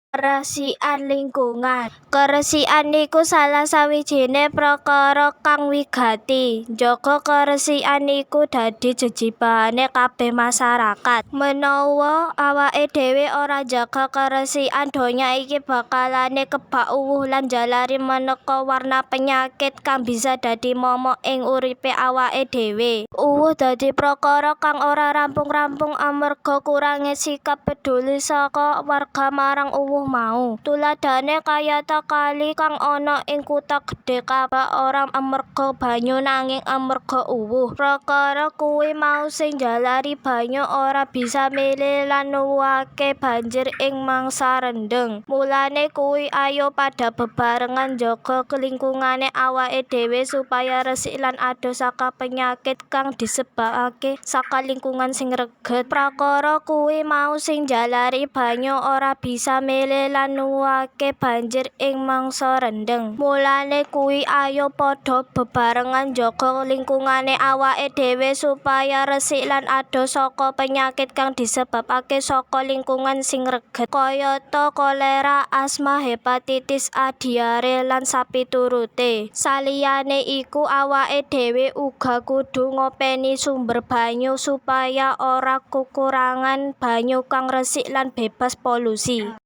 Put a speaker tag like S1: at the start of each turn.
S1: Keresikan lingkungan. Keresikan iku salah sawijine prakara kang wigati. Njaga keresikan iku dadi jejibahane kabeh masarakat. Menawa awake dhewe ora njaga keresikan, donya iki bakalane kebak uwuh lan njalari maneka warna penyakit kang bisa dadi momok ing uripe awake dhewe. Uwuh dadi prakara kang ora rampung-rampung amarga kurange sikap peduli saka warga marang uwuh mau. Tuladhane kayata kali kang ana ing kutha gedhe kebak ora amarga banyu nanging amarga uwuh. Prakara kuwi mau sing njalari banyu ora bisa mili lan nuwuhake banjir ing mangsa rendheng. Mulane kuwi ayo padha bebarengan njaga lingkungane awake dhewe supaya resik lan adoh saka penyakit kang disebabake saka lingkungan sing reget. Prakara kuwi mau sing njalari banyu ora bisa mili lan nuwuhake banjir ing mangsa rendheng. Mulane kuwi ayo padha bebarengan njaga lingkungane awake dhewe supaya resik lan adoh saka penyakit kang disebabake saka lingkungan sing reget. Kayata kolera, asma, hepatitis A, diare lan sapiturute. Saliyane iku awake dhewe uga kudu ngopeni sumber banyu supaya ora kukurangan banyu kang resik lan bebas polusi.